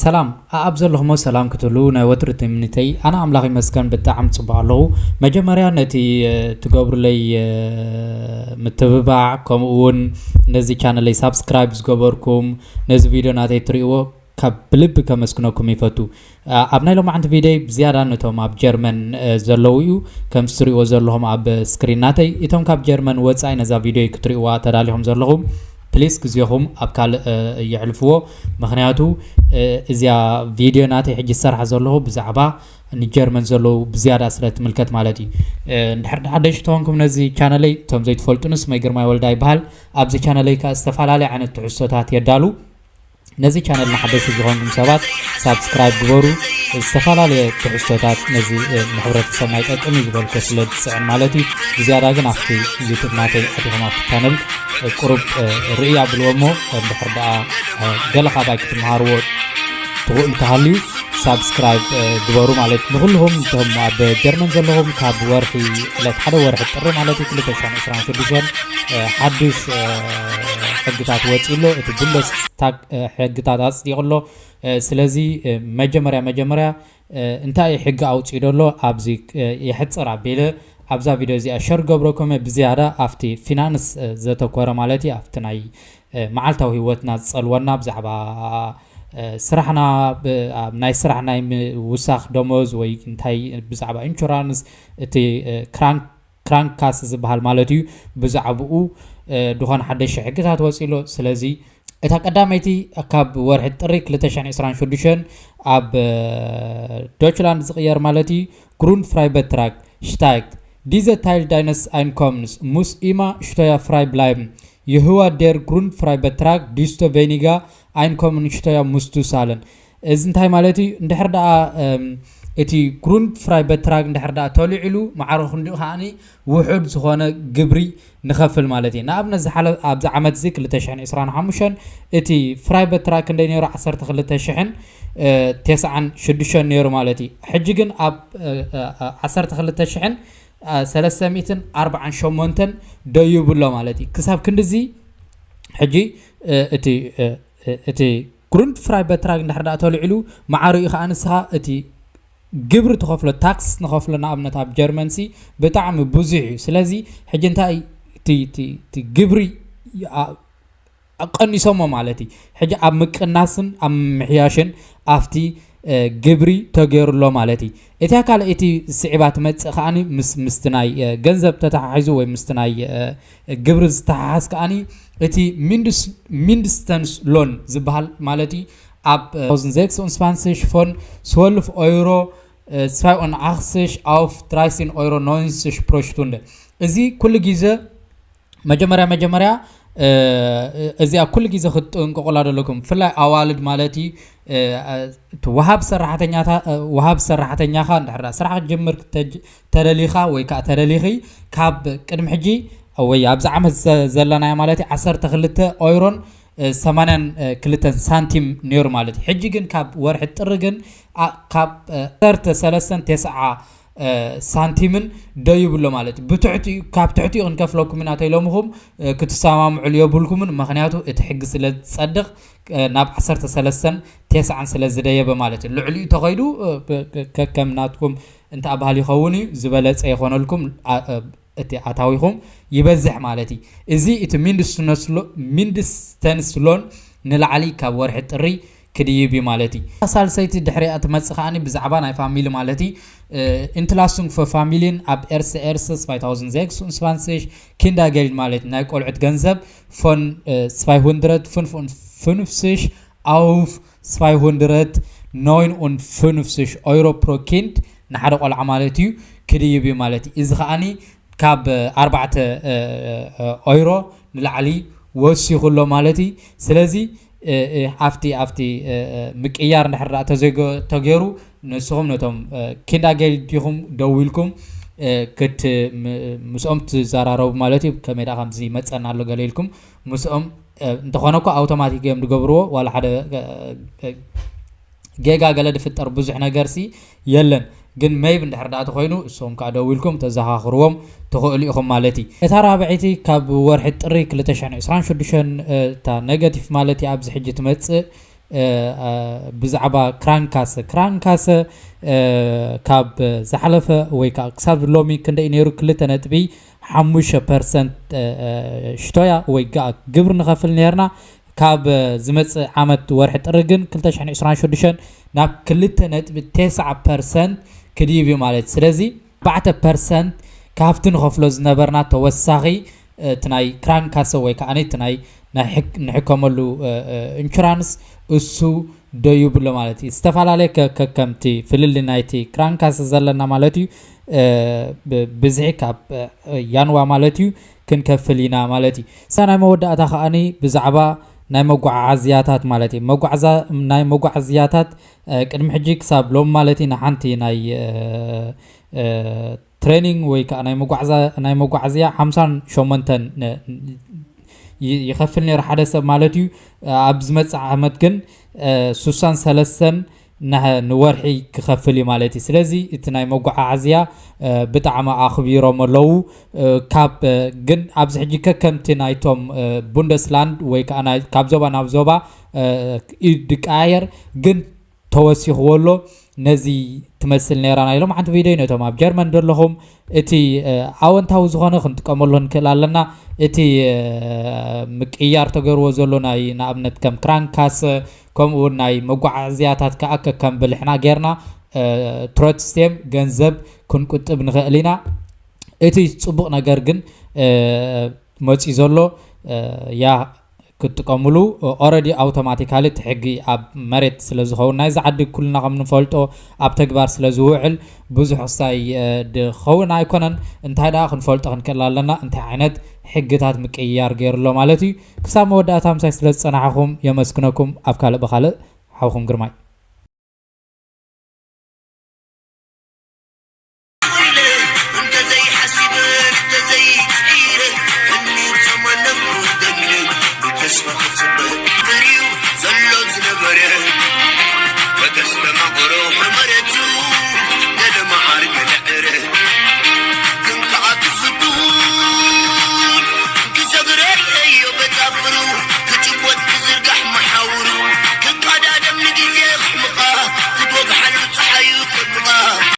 ሰላም ኣኣብ ዘለኹሞ ሰላም ክትህሉ ናይ ወትሪ ትምኒተይ። ኣነ ኣምላኽ ይመስገን ብጣዕሚ ጽቡቕ ኣለኹ። መጀመርያ ነቲ ትገብሩለይ ምትብባዕ፣ ከምኡ እውን ነዚ ቻነለይ ሳብስክራይብ ዝገበርኩም፣ ነዚ ቪድዮ ናተይ ትርእይዎ ካብ ብልቢ ከመስግነኩም ይፈቱ። ኣብ ናይ ሎማዓንቲ ቪድዮይ ብዝያዳ ነቶም ኣብ ጀርመን ዘለዉ እዩ። ከምዚ ትርእይዎ ዘለኹም ኣብ ስክሪን ናተይ፣ እቶም ካብ ጀርመን ወጻኢ ነዛ ቪድዮይ ክትርእይዋ ተዳሊኹም ዘለኹም ፕሊስ ግዜኹም ኣብ ካልእ የዕልፍዎ። ምኽንያቱ እዚኣ ቪድዮ ናተይ ሕጂ ዝሰርሓ ዘለኹ ብዛዕባ ንጀርመን ዘለዉ ብዝያዳ ስለ ትምልከት ማለት እዩ። እንድሕር ሓደሽ ተኾንኩም ነዚ ቻነለይ፣ እቶም ዘይትፈልጡኒ፣ ስመይ ግርማይ ወልዳ ይበሃል። ኣብዚ ቻነለይ ከኣ ዝተፈላለየ ዓይነት ትሕዝቶታት የዳሉ። ነዚ ቻነል ንሓደሽቲ ዝኾንኩም ሰባት ሳብስክራይብ ግበሩ። ዝተፈላለየ ትሕዝቶታት ነዚ ንሕብረተሰብና ይጠቅም እዩ ዝበልኮ ስለ ዝፅዕን ማለት እዩ። ብዝያዳ ግን ኣብቲ ዩቱብ ናተይ ኣቲኹም ኣብቲ ቻነል ቁሩብ ርእይ ኣብልዎ እሞ እንድሕር ደኣ ገለ ካባይ ክትመሃርዎ ትኽእሉ ተሃልዩ ሳብስክራይብ ግበሩ ማለት። ንኩልኹም እቶም ኣብ ጀርመን ዘለኹም ካብ ወርሒ ዕለት ሓደ ወርሒ ጥሪ ማለት እዩ ክልተ ሽሕን ዕስራን ሽዱሽተን ሓዱሽ ሕግታት ወፂኡ ኣሎ። እቲ ቡንደስታግ ሕግታት ኣፅዲቑ ኣሎ። ስለዚ መጀመርያ መጀመርያ እንታይ ሕጊ ኣውፂኡ ደሎ ኣብዚ የሕፅር ኣቢለ ኣብዛ ቪድዮ እዚኣ ሸር ገብረኩም ብዝያዳ ኣብቲ ፊናንስ ዘተኮረ ማለት እዩ ኣብቲ ናይ መዓልታዊ ህይወትና ዝፀልወና ብዛዕባ ስራሕና፣ ናይ ስራሕ ናይ ምውሳኽ ደሞዝ ወይ እንታይ ብዛዕባ ኢንሹራንስ፣ እቲ ክራንካስ ዝበሃል ማለት እዩ። ብዛዕባኡ ድኾነ ሓደሽቲ ሕግታት ወፂሎ። ስለዚ እታ ቀዳመይቲ ካብ ወርሒ ጥሪ ክልተ ሽሕን ዕስራን ሽዱሽተን ኣብ ዶችላንድ ዝቕየር ማለት እዩ። ግሩንድ ፍራይ በትራግ ሽታይክ ዲዘ ታይል ዳይነስ ኣይንኮምንስ ሙስ ኢማ ሽቶያ ፍራይ ብላይብን የህዋ ዴር ግሩንድ ፍራይ በትራግ ዲስቶ ቬኒጋ ኣይንኮምን ሽቶያ ሙስቱ ሳለን። እዚ እንታይ ማለት እዩ? እንድሕር ደኣ እቲ ግሩንድ ፍራይ በትራግ እንድሕር ደኣ ተልዒሉ ማዕረ ክንዲኡ ከዓኒ ውሑድ ዝኾነ ግብሪ ንኸፍል ማለት እዩ። ንኣብነት ኣብዚ ዓመት እዚ ክልተ ሽሕን ዕስራን ሓሙሽተን እቲ ፍራይ በትራግ ክንደይ ነይሩ? ዓሰርተ ክልተ ሽሕን ተስዓን ሽዱሽተን ነይሩ ማለት እዩ። ሕጂ ግን ኣብ ዓሰርተ ክልተ ሽሕን ሰለስተ ሚእትን ኣርባዓን ሸሞንተን ደይቡ ኣሎ ማለት እዩ። ክሳብ ክንድዚ ሕጂ እቲ እቲ ግሩንድ ፍራይ በትራግ እንድሕር ደኣ ተልዒሉ ማዕሪኡ ከዓ ንስኻ እቲ ግብሪ ትኸፍሎ ታክስ ንኸፍሎ ንኣብነት ኣብ ጀርመንሲ ብጣዕሚ ብዙሕ እዩ። ስለዚ ሕጂ እንታይ እቲ ግብሪ ቀኒሶሞ ማለት እዩ። ሕጂ ኣብ ምቅናስን ኣብ ምሕያሽን ኣብቲ ግብሪ ተገይሩ ኣሎ ማለት እዩ። እቲ ኣካል እቲ ስዒባ ትመፅእ ከዓኒ ምስ ምስቲ ናይ ገንዘብ ተተሓሒዙ ወይ ምስቲ ናይ ግብሪ ዝተሓሓዝ ከዓኒ እቲ ሚንድስተንስ ሎን ዝበሃል ማለት እዩ ኣብ ታውዝንድ ዜክስ ኡን ስፋንስሽ ፎን ስወልፍ ኦይሮ ስፋይ ኦን ኣክስሽ ኣውፍ ትራይሲን ኦይሮ ኖንስሽ ፕሮሽቱንደ። እዚ ኩሉ ግዜ መጀመርያ መጀመርያ እዚኣ ኩሉ ግዜ ክትጥንቀቁላ ዘለኩም ብፍላይ ኣዋልድ ማለት እዩ። እቲ ወሃብ ሰራሕተኛታ ወሃብ ሰራሕተኛኻ እንድሕር ስራሕ ክትጅምር ተደሊኻ ወይ ከዓ ተደሊኺ ካብ ቅድሚ ሕጂ ወይ ኣብዚ ዓመት ዘለናዮ ማለት እዩ ዓሰርተ ክልተ ኦይሮን ሰማንያን ክልተን ሳንቲም ነይሩ ማለት እዩ። ሕጂ ግን ካብ ወርሒ ጥሪ ግን ካብ ዓሰርተ ሰለስተን ተስዓ ሳንቲምን ደይብሎ ማለት እዩ። ብትሕቲኡ ካብ ትሕቲኡ ክንከፍለኩም ኢና ተይሎምኹም ክትሰማምዑሉ የብልኩምን። ምክንያቱ እቲ ሕጊ ስለ ዝፀድቕ ናብ ዓሰርተ ሰለስተን ተስዓን ስለ ዝደየበ ማለት እዩ። ልዕሊኡ ተኸይዱ ከከም ናትኩም እንተ ኣባህል ይኸውን እዩ ዝበለፀ ይኾነልኩም። እቲ ኣታዊኹም ይበዝሕ ማለት እዩ። እዚ እቲ ሚንድስተንስ ሎን ንላዕሊ ካብ ወርሒ ጥሪ ክድይብ እዩ ማለት እዩ። ሳልሰይቲ ድሕሪኣ ትመፅእ ከዓኒ ብዛዕባ ናይ ፋሚሊ ማለት እዩ። ኢንትላሱንግ ፈ ፋሚሊን ኣብ ኤርስ ኤርስ ስፋይ ታውዝንድ ዜክስ ኡን ስፋንስሽ ኪንዳ ጌልድ ማለት ናይ ቆልዑት ገንዘብ ፎን ስፋይ ሁንድረት ፍንፍን ፍንፍስሽ ኣውፍ ስፋይ ሁንድረት ኖይን ኡን ፍንፍስሽ ኦይሮ ፕሮ ኪንድ ንሓደ ቆልዓ ማለት እዩ ክድይብ እዩ ማለት እዩ። እዚ ከዓኒ ካብ ኣርባዕተ ኦይሮ ንላዕሊ ወሲኹ ኣሎ ማለት እዩ። ስለዚ ኣብቲ ኣብቲ ምቅያር እንድሕር ደኣ ተዘይገ- ተገይሩ ንስኹም ነቶም ኪንዳ ጌልድ ዲኹም ደዊልኩም ክት ምስኦም ትዘራረቡ ማለት እዩ። ከመይ ደኣ ከምዚ ይመፀና ኣሎ ገለ ኢልኩም ምስኦም እንተኾነ እኮ ኣውቶማቲክ እዮም ዝገብርዎ ዋላ ሓደ ጌጋ ገለ ዝፍጠር ብዙሕ ነገር ሲ የለን። ግን ሜይብ እንድሕር ደኣ ተኮይኑ እሶም ከዓ ደዊልኩም ተዘኻኽርዎም ትኽእሉ ኢኹም ማለት እዩ። እታ ራብዐይቲ ካብ ወርሒ ጥሪ ክልተ ሽሕን ዕስራን ሽዱሽተን እታ ኔጋቲቭ ማለት እዩ ኣብዚ ሕጂ ትመፅእ ብዛዕባ ክራንካሰ ክራንካሰ ካብ ዝሓለፈ ወይ ከዓ ክሳብ ሎሚ ክንደይ ነይሩ ክልተ ነጥቢ ሓሙሽተ ፐርሰንት ሽቶያ ወይ ከዓ ግብሪ ንኸፍል ነርና። ካብ ዝመፅእ ዓመት ወርሒ ጥሪ ግን ክልተ ሽሕን ዕስራን ሽዱሽተን ናብ ክልተ ነጥቢ ተስዓ ፐርሰንት ክድይብ እዩ ማለት እዩ። ስለዚ ኣርባዕተ ፐርሰንት ካብቲ ንኸፍሎ ዝነበርና ተወሳኺ እቲ ናይ ክራንካሰ ወይ ከዓ እቲ ናይ ናይ ሕክ- ንሕከመሉ ኢንሹራንስ እሱ ዶ ይብሎ ማለት እዩ። ዝተፈላለየ ከ- ከከምቲ ፍልልይ ናይቲ ክራንካሰ ዘለና ማለት እዩ። ብ- ብዝሒ ካብ ያንዋ ማለት እዩ ክንከፍል ኢና ማለት እዩ። ሳ ናይ መወዳእታ ከዓኒ ብዛዕባ ናይ መጓዓዝያታት ማለት እዩ። መጓዓዛ ናይ መጓዓዝያታት ቅድሚ ሕጂ ክሳብ ሎም ማለት እዩ ንሓንቲ ናይ ትሬኒንግ ወይ ከዓ ናይ መጓዓዝያ ሓምሳን ሸሞንተን ይኸፍል ነይሩ ሓደ ሰብ ማለት እዩ። ኣብ ዝመፅእ ዓመት ግን ሱሳን ሰለስተን ንወርሒ ክኸፍል እዩ ማለት እዩ። ስለዚ እቲ ናይ መጓዓዓዝያ ብጣዕሚ ኣኽቢሮም ኣለዉ። ካብ ግን ኣብዚ ሕጂ ከከምቲ ናይቶም ቡንደስላንድ ወይ ከዓ ካብ ዞባ ናብ ዞባ ይቃየር ግን ተወሲኽዎ ኣሎ። ነዚ ትመስል ነይራ ናይ ሎም ሓንቲ ቪድዮ ነቶም ኣብ ጀርመን ዘለኹም እቲ ኣወንታዊ ዝኾነ ክንጥቀመሉ ንክእል ኣለና። እቲ ምቅያር ተገርዎ ዘሎ ናይ ንኣብነት ከም ክራንካሰ ከምኡ እውን ናይ መጓዓዝያታት ከዓ ከከም ብልሕና ጌርና ትሮትስቴም ገንዘብ ክንቁጥብ ንኽእል ኢና። እቲ ፅቡቕ ነገር ግን መፅዩ ዘሎ ያ ክትጥቀምሉ ኦረዲ ኣውቶማቲካሊ እቲ ሕጊ ኣብ መሬት ስለ ዝኸውን ናይዚ ዓዲ ኩልና ከም ንፈልጦ ኣብ ተግባር ስለ ዝውዕል ብዙሕ ክሳይ ድኸውን ኣይኮነን። እንታይ ደኣ ክንፈልጦ ክንክእል ኣለና እንታይ ዓይነት ሕግታት ምቅይያር ገይሩ ኣሎ ማለት እዩ። ክሳብ መወዳእታ ምሳይ ስለ ዝፀናሕኹም የመስግነኩም። ኣብ ካልእ ብኻልእ ሓውኹም ግርማይ።